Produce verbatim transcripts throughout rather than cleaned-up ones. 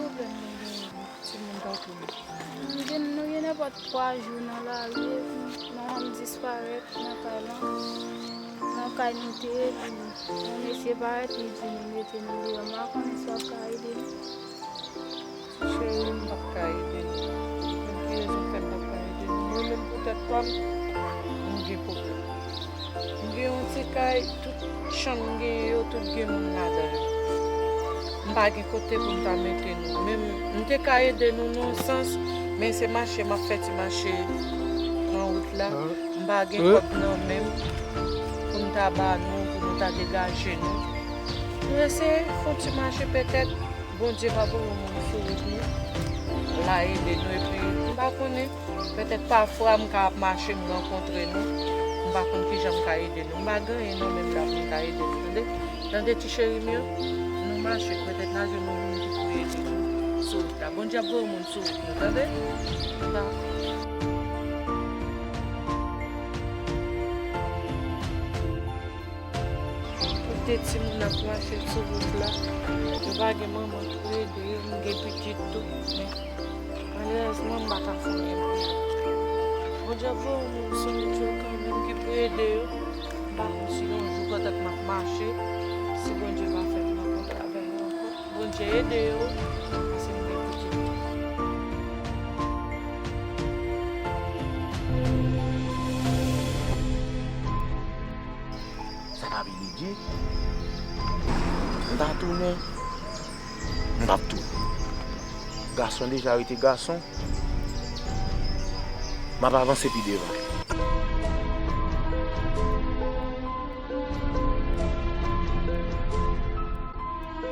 Pwoblèm nou genyen, timoun pa konnen. Nou gen, nou gen nenpòt twa jou nan lari, epi manman m disparèt nan kay lan, nan kay nou te ye, epi yon mesye parèt, li di nou mete nou deyò. M pa konnen si w ap ka ede nou. Cheri, m p ap ka ede nou. Konn ki rezon k fè m p ap ka ede nou? Mwen menm, pou tèt pa m, m gen pwoblèm. M gen yon ti kay, tout chanm m genyen yo, tout gen moun ladan yo. M pa gen kote pou m ta mete nou. Men m, m te ka ede nou nan yon sans, men se mache m ap fè ti mache nan wout la. M pa gen kòb nan men m pou m ta ba nou, pou nou ta degaje nou. Nou eseye fè yon ti mache petèt. Bondye va voye yon moun sou wout nou, l a ede nou, epi m pa konnen, petèt pafwa m ka ap mache, m rankontre nou, m pa konn kijan m ka ede nou, m pa gen anyen nan men m la pou m ta ede nou, tande, tande ti cheri m yo, nou mache, petèt n a jwenn yon moun ki pou ede nou sou wout la, Bondye ap voye yon moun sou wout nou, tande. Dakò. Tout de timoun ap mache sou wout la. Yo pa gen manman pou ede yo, m gen pitit tou. Men, malerezman, m pa ka fè anyen pou yo. Bondye ap voye yon moun sou wout yo kanmenm ki pou ede yo. M pa konn si yon jou pandan m ap mache, si Bondye va fè m rankontre avè yo ankò. Bondye ede yo, paske m gen pitit. Sa pa vini di. M ta tounen. M p ap tounen. Gason deja rete gason. M ap avanse pi devan.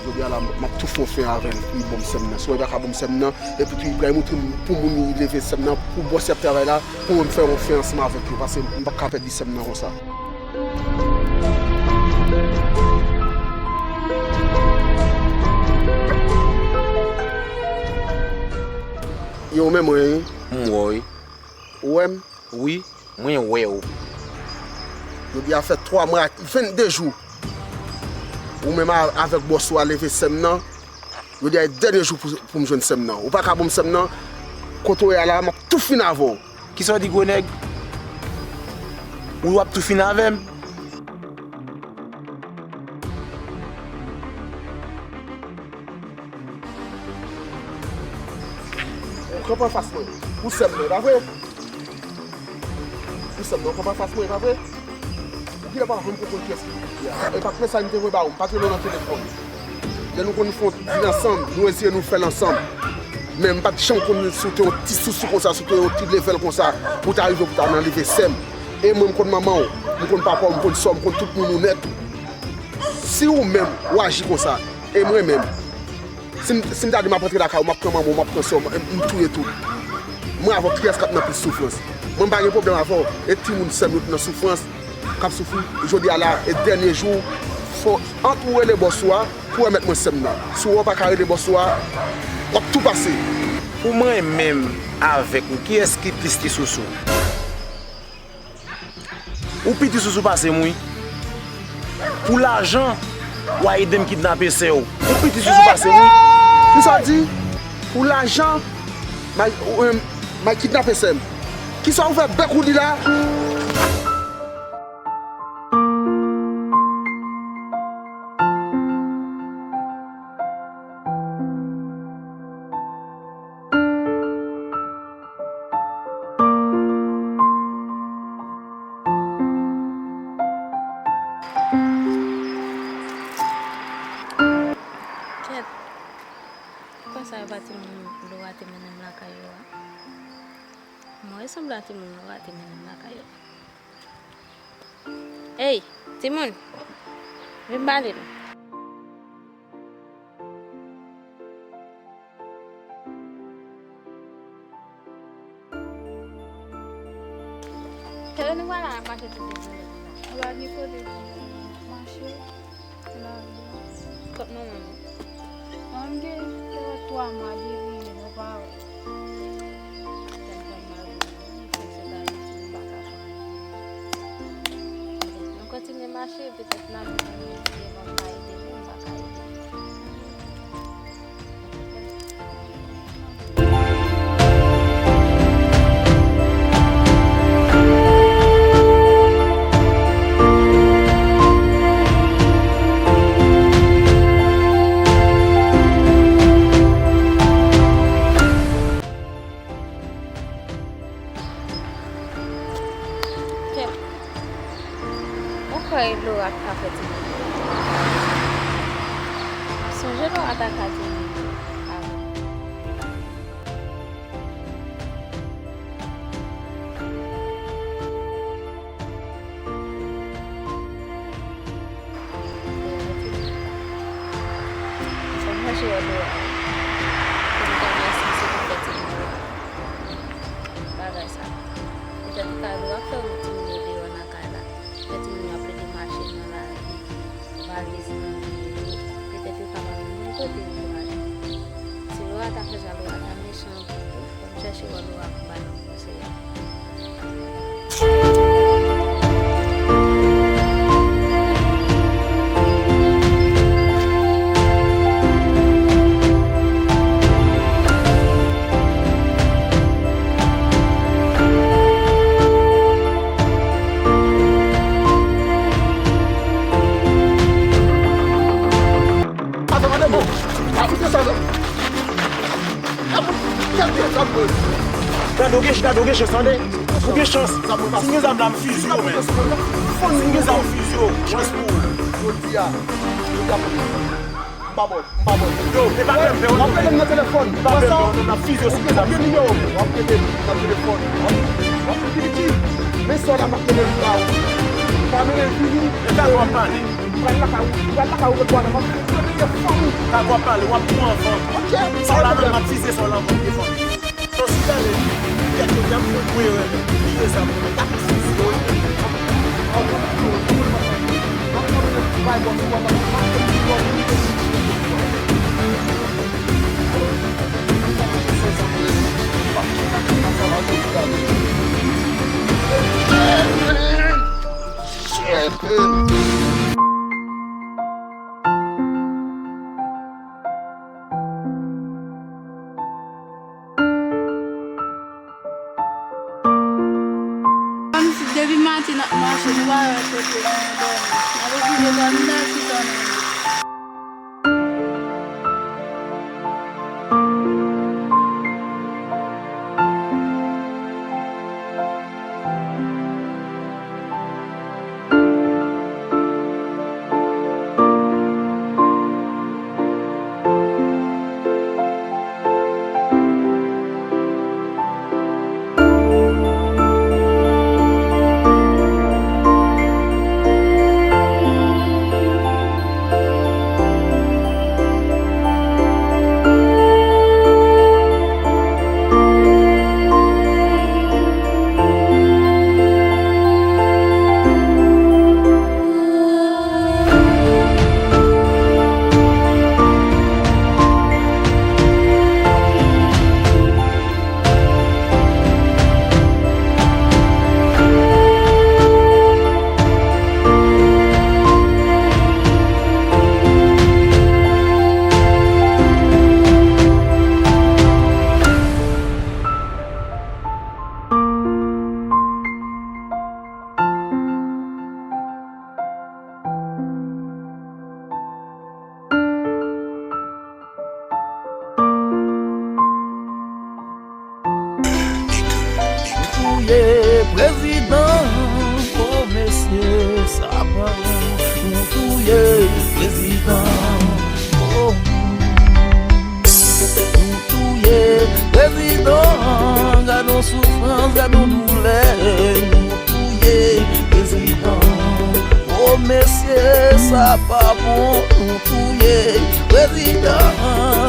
Jodi a la, m ap tou fè yon fen avè l pou li ban m sè m nan. Si w wè li pa ka ban m sè m nan, epi tou li pral montre m pou moun li leve sè m nan, pou bòs y ap travay la, pou mwen m fè yon fen ansanm avèk yo, paske m p ap ka pèdi sè m nan konsa. Yo, men mwen, wi. M wè w, wi. Ou wè m? Wi, mwen wè w. Jodi a fè twa mwa ak vennde jou. Ou menm a, avèk bòs ou a leve sè m nan. Jodi a e dènye jou pou, pou m jwenn sè m nan. Ou pa ka ban m sè m nan. Kote w ye a la, m ap tou fin avè w. Kisa w di, gwo nèg? Ou w ap tou fin avè m? Ou kanpe anfas mwen. Ou sè m nan, e pa vre? Ou sè m nan, ou kanpe anfas mwen, e pa vre? Ou genlè pa menm konprann kiyès ki pou di a. E pa t mesaj m te voye ba ou, m pa t rele w nan telefòn. Lè nou konn fè yon dil ansanm, nou eseye nou fè l ansanm. Men m pa t janm konn si w te yon ti sousou konsa, si w te yon ti levèl konsa, pou w ta rive pou w ta nan leve sè m. E mwen, m konn manman w, m konn papa w, m konn sè w, m konn tout moun ou nèt. Si ou menm, ou aji konsa, e mwen menm, si m, si m ta di m ap rantre lakay ou, m ap pran manman w, m ap pran sè w, m, m touye tout. Mwen avè w, kiyès k ap nan plis soufrans? Mwen, m pa gen pwoblèm avè w. E timoun sè m yo ki nan soufrans, k ap soufri jodi a la, e dènye jou, fò ant ou rele bòs ou a pou remèt mwen sè m nan. Si w wè w pa ka rele bòs ou a, w ap tou pase. Pou mwen menm avèk ou, kiyès ki plis ti sousou? Ou pi ti sousou pase m, wi. Pou lajan, w a ede m kidnape sè w. Ou pi ti sousou pase m, wi. Kisa w di? Pou lajan, m a, m a kidnape sè m. Kisa w fè bèk ou di la? Kèt, konsa yo pa timoun Lora te mennen m lakay yo a? Mwen sanble a timoun Lora te mennen m lakay yo. Ey, timoun! Vin pale nou. Kèlè nou pral la, n ap mache tout de zòn nan. Ou pa gen kote pou nou mache. Lari a. Kot manman nou? Manman m gen, gen twa mwa depi nou pa wè. Tèm tèm mari m, li fè sèt ane nou pa ka fè anyen. Nou kontinye mache, petèt n a jwenn yon moun ki gen manm ka ede nou, nou pa ka ede. Chèche wòdwòb. Pou m ta mèsi se pou fè timoun yo. Bagay sa. Petèt ou ka di w ap fè wout timoun yo deyò nan kay la. Fè timoun yo ap plede mache nan lari. Valiz nan men yo. Petèt yo kapab menm kote yo prale. Si Laura ta fè sa, Laura ta mechan anpil tou. Fò m chèche wè Laura pou m ba l yon konsèy. Atann, tande bon. Atann, se sa, non? Gade, ou gen, gade, ou gen chans, tande. Ou gen chans. Si m gen zam la, m fizye w, men. Si m gen zam, m fizye w. Chans pou ou. Jodi a, jodi a, m pa bon, m pa bon. Yo, e pa pè m, pè w. W ap rele m nan telefòn. E pa pè m, pè w, n ap fizye w si m gen zam. W ap rele m nan telefòn. W ap, w ap rele m. Men sè w la, m ap rele l la. Pa rele l vini. E pa w ap pale. Pral lakay ou, pral lakay ou, pral lakay ou, pral lakay ou. Sa w ap pale, w ap pran van. Ok. Sa w la menm, m ap fizye sa w la, m ap pran van. Sòsi gade, kèk yo, y ap fè gwo erè, men li rezab, men ta fizye yo. Kòmsi depi maten n ap mache, nou pa wè kote nou dòmi. N ap oblije dòmi nan chita nan. Nou touye prezidan, o mesye, sa pa bon. Nou touye prezidan, o. Nou touye prezidan, gad on soufrans, gad on doulè. Nou touye prezidan, o mesye, sa pa bon. Nou touye prezidan.